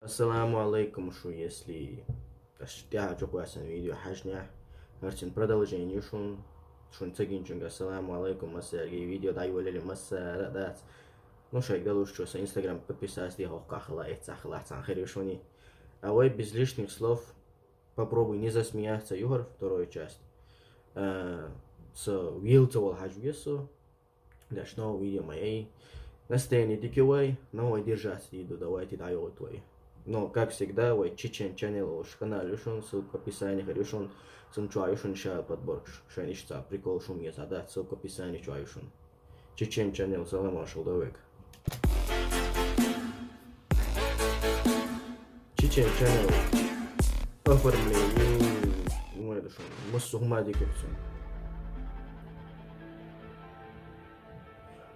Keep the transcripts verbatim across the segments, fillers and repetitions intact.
Ассаламу алейкум шун, если аш тӀехьа чукъваьсан видео хьажнехь, хӀарцин продолжение шун, шун ца гинчунга ассаламу алейкум, массаьрга и видео дӀайолале массара а дац. Ну, шайга далуш чу са Instagram подписаться дехьа хӀоккхахила, эцахила цхьан хир ю шуни. А вай без лишних слов попробуй не засмеяться, юхар второй часть. Э, со вил ца вал хьажу гессо. Дальше новое видео моей. Настроение дикий вай, но вай держаться диду, давайте даю вот вай. Но, как всегда, вай Чечен Channel уж канал юшун, ссылка в описании хар юшун, сум чуа юшун ша подборка, шайн ишца прикол шум я задать, ссылка в описании чуа юшун. Чечен Channel, салам ашал давек. Чечен Channel. Оформление. Умай душун. Муссу хумай дикуцун.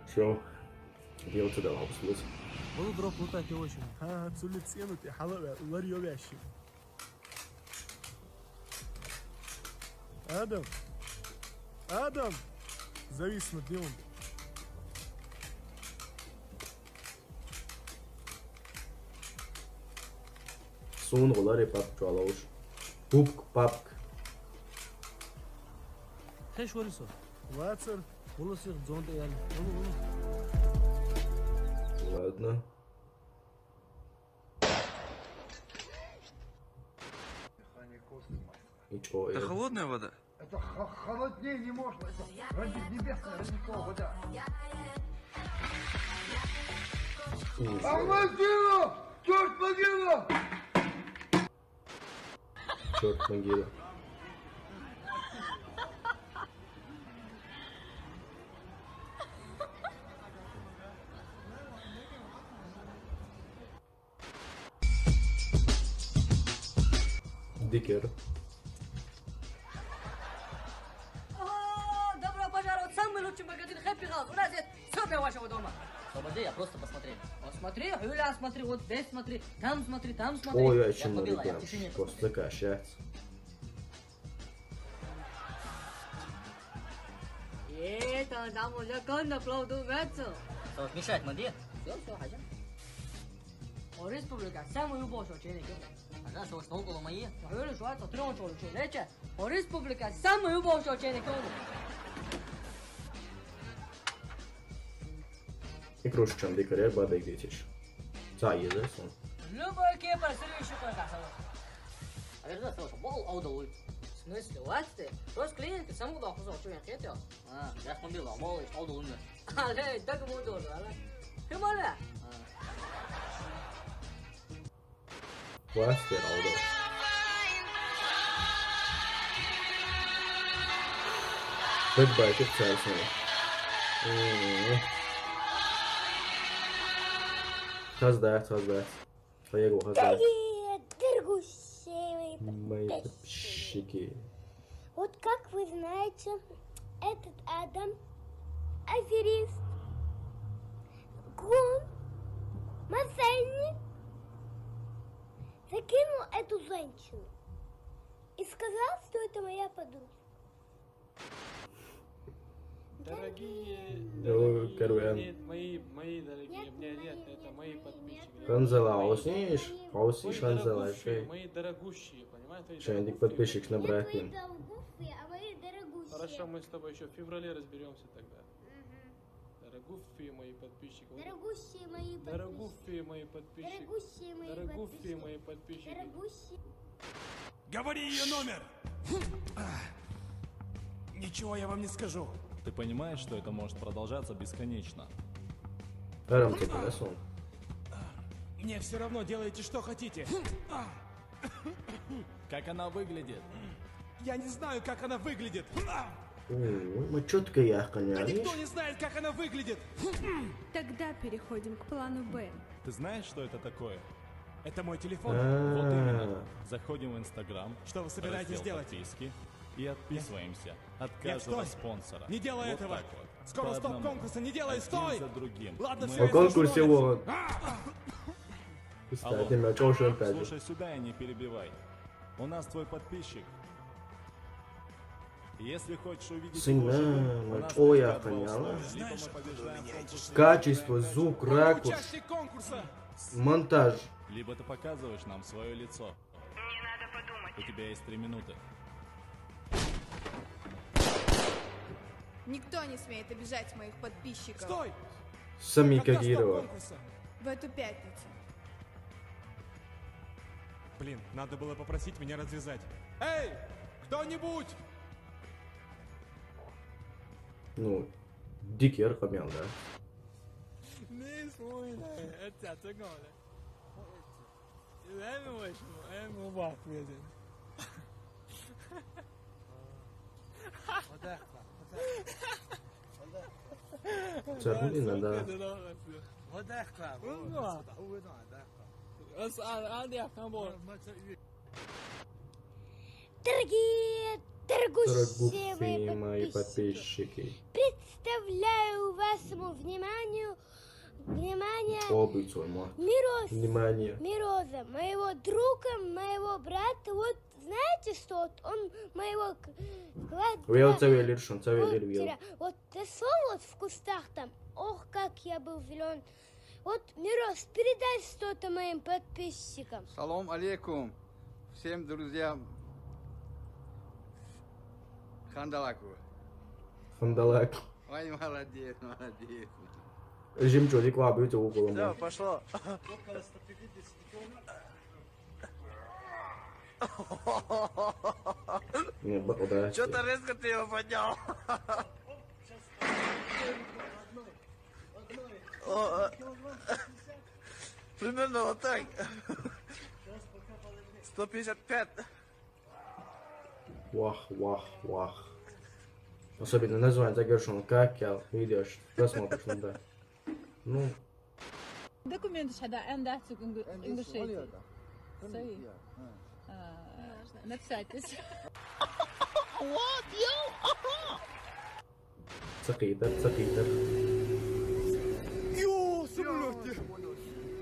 Всё. Дело туда, обслужить. Буду дроп лутать и очень. А, цули цену ты, халавя, ларьё вящи. Адам! Адам! Завис над ним. Сун гӀолари папк чуалавуш. Пупк, папк. Хеш вари со? Вацар. Улусих зонта яли. Улу, улу. Ладно. Механик Костыма. И чё, Это э? Холодная вода? Это х-, холоднее не можно. Это ради небесной, ради того вода. Ужас. А могила! Чёрт могила! Чёрт могила. Дикер. О, добро пожаловать в самый лучший магазин Happy House. У нас есть всё для вашего дома. Освободи, я просто посмотри. Вот смотри, Юля, смотри, вот здесь смотри, там смотри, там смотри. Ой, я Я чему побила, я в ребят? Тишине Просто посмотрю. Кашать. Э, там, там уже конно продумается. Что, мешать, Мади? Всё, всё, хозяин. О, республика, самый убойный ученик. Ага, что, что около мои? Говорю, что это трёх человек, леча. О, республика, самый убойный ученик. Игрушечкам декорер бадайгдетиш. Ца езерсон. Любой кепа сырыш кой касалыш. А верда слышал, бол аудалуй. В смысле, вот ты? Просто клиент, ты саму доху зал, что я хотел? А, я смотрел, а мол, аудалуй. Але, так ему тоже, але. Ты моля? А. Класс, Фералдо. Бэк байкер царсона. Мгм. Хазда, хазда. Поехал, хазда. Дорогие, дорогущие мои Мои подписчики. Подписчики. Вот как вы знаете, этот Адам аферист, гун, мошенник, закинул эту женщину и сказал, что это моя подруга. Дорогие, О, дорогие, Каруян. Нет, мои, мои дорогие, нет, у меня нет, это мои подписчики. Ханзала, осиш, осиш, Мои Ханзала, дорогущие, шей. Мои дорогущие, понимаете? Шей, дик подписчик на братья. Нет, мои дорогущие, а мои дорогущие. Хорошо, мы с тобой ещё в феврале разберемся тогда. Мгм. Дорогущие мои подписчики. Вот. Дорогущие мои подписчики. Дорогущие мои подписчики. Дорогущие мои Дорогущие подписчики. Мои подписчики. Дорогущие. Говори её номер! Ничего я вам не скажу. Ты понимаешь, что это может продолжаться бесконечно? Эрам тебе, да, сон? Мне всё равно, делайте, что хотите. Как она выглядит? Я не знаю, как она выглядит. О, мы чётко яхали, Да никто видишь? Не знает, как она выглядит. Тогда переходим к плану Б. Ты знаешь, что это такое? Это мой телефон. А. Вот именно. Заходим в Инстаграм, Что вы собираетесь раздел делать? Подписки и отписываемся от Я, каждого стой! Спонсора. Не делай Вот этого! Так вот. Скоро По стоп одному. Конкурса, не делай, Один стой! За другим. Ладно, Мы всё, О если конкурсе что. Вот. Алло. Кстати, мячом швыркали. Слушай сюда и не перебивай. У нас твой подписчик. Если хочешь увидеть Сына, его живым, у нас для тебя два условия. Либо мы побеждаем конкурс, Качество, звук, ракурс, монтаж. Либо ты показываешь нам свое лицо. Мне надо подумать. У тебя есть три минуты. Никто не смеет обижать моих подписчиков. Стой! Сами Когда стоп Кагирова. Конкурса? В эту пятницу. Блин, надо было попросить меня развязать. Эй, кто-нибудь! Ну, дикий аргумент, да? Neyse oyna. Hadi sen tek oyna. Hem hoş mu? Hem o bak verin. Царгулина, да. Nasıl? Hadi yapma bu. Дорогие, дорогущие Дорогущие мои мои подписчики, подписчики. Представляю вашему вниманию внимание О, быть свой мой. Мирос, Внимание. Мироза, моего друга, моего брата. Вот знаете что? Вот он моего к- клад- Уел да, цавелир шон, вот цавелир вел. теря- Вот зашел вот в кустах там. Ох, как я был злен. Вот, Мирос, передай что-то моим подписчикам. Салам алейкум всем друзьям. Хандалаку. Хандалак. Ой, молодец, молодец. Жим чолик ва бюте у колома. Пошло. Не, б- да. Что-то резко ты его поднял. О, э, Примерно вот так. сто пятьдесят пять. Вах, вах, вах. Особенно название загершон, как я видишь, просмотришь, ну да. Ну, Документаш хьада эн дац Ингушетии. Сай. А, написать. цакъидер, цакъидер. Йо, самолёте!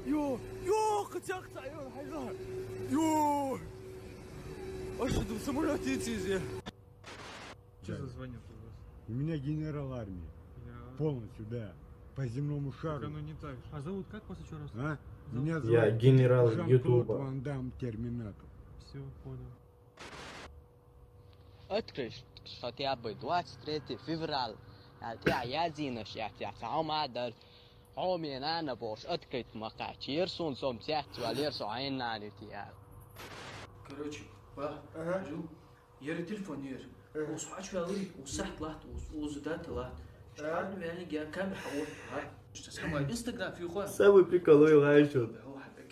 Йо, йо, хотя кто, йо, хайда! Йо! Аж в самолёте идти. Что за звание у вас? У меня генерал армии. Генерал? Полностью, да. По земному Так шару. Оно не так же. А зовут как вас еще раз? А? Зовут? Меня Я зовут генерал Жан-Клод Ютуба. Ван Дам Терминатор. Все, понял. Открыт хотя бы двадцать третье февраля. Я язинаш я тя каумадар. Хоми нана бош открыт макачир сун сом тя валер со айнанити я. Короче, ба, Жу, ери телефон ери. Ус хачвали, ус сахт лат, ус ус дата лат. Шарни вяни гя камера хавот, ха. Самый Инстаграм фихуа. Самый приколовый лайшот.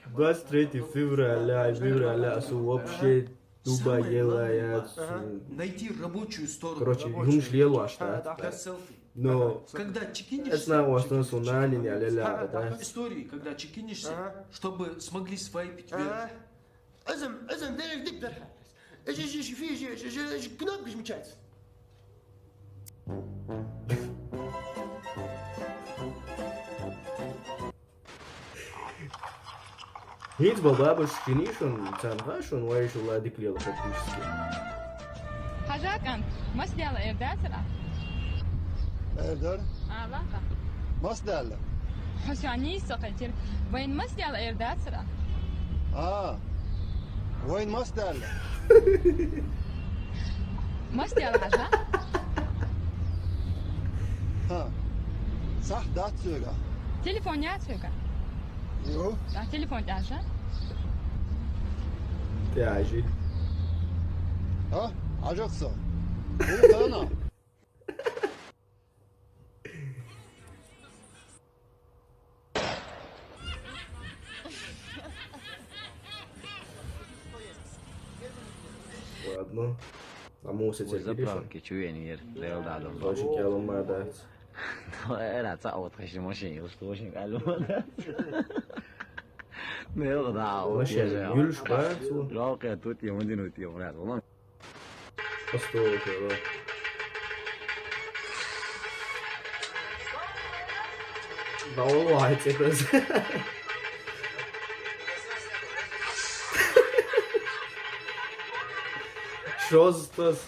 двадцать третье февраля, февраля, асу вообще дуба елая. Найти рабочую сторону. Короче, юмш лелуаш, да? Для селфи. Но Когда чекинишься, это на основном сунани не лела, да? Истории, когда чекинишься, чтобы смогли свайпить вверх. Özüm, özüm derek dip derhal. Eji, eji, fi, eji, eji, eji, eji, knop geçmeyeceğiz. Hiç baba bu şini şun, sen ha şun, vay şu la dikli la faktiski. Хажакан, мас дела эрдацара? Эрдер? А, ваха. Мас дела? Хусяни сакатир. Вайн мас дела эрдацара? А. Вайн мас дела? Мас дела хажа? Ха. Сах дат сюга. Телефон я сюга. Йо. А, телефон даже. Тяжи. А? Ажакса. Ултана. Ладно. А мы все Ой, терпели, что? Заправки чуен ер, дел да дом. Очень кяло мадат. Era ca o treci mașini, eu știu, și calul mă. Ne da, o Mașini, ce. Iul și Bațu. Loc că tot e un din uite, vreau. Asta e, da. Да, улыбается просто. Что здесь?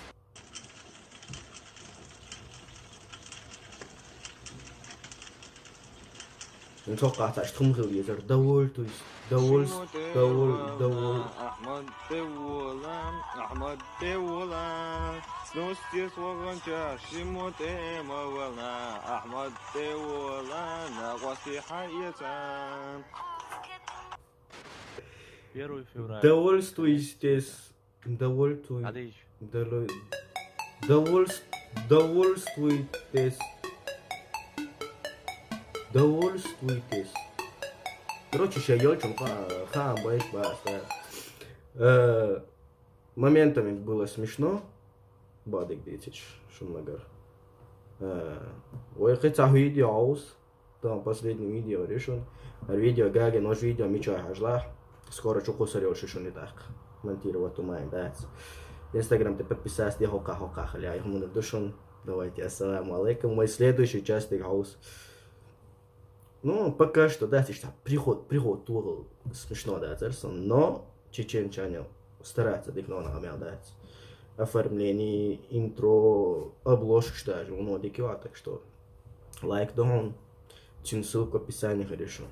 Нтока таш тхум хил езер довольтуйс. Довольс-, доволь-, доволь-, Ахмад Девола, Ахмад Девола. Снустис вогонча, шимут эмавелна, Ахмад Девола, на гвасти хайца. Первый февраля. Довольствуйтесь. Довольствуй-, Надеюсь. доволь-, довольс-, довольствуйтесь. Довольствуйтесь. Короче, ща ёльчун ха-, хаам байш бас, да. Э, моментами было смешно. Бадик дитич, шумнагар. Э, ой, кыца видео аус. Там последний видео решен. Ар видео гаге, нож видео мичай хажла. Скоро чукусар ёльши шуни так. Монтировать умай дац. Инстаграм ты подписаться, де хока хока халя. Их мунур душун. Давайте, ассаламу алейкум. Мой следующий частик хаус. Ну, пока что, да, ты что, приход, приход тугал смешно, да, церсон, но чечен чанел старается дик но намел дать. Оформление, интро, обложка даже, ну, дикива, так что лайк дон, чин ссылку в описании, хорошо.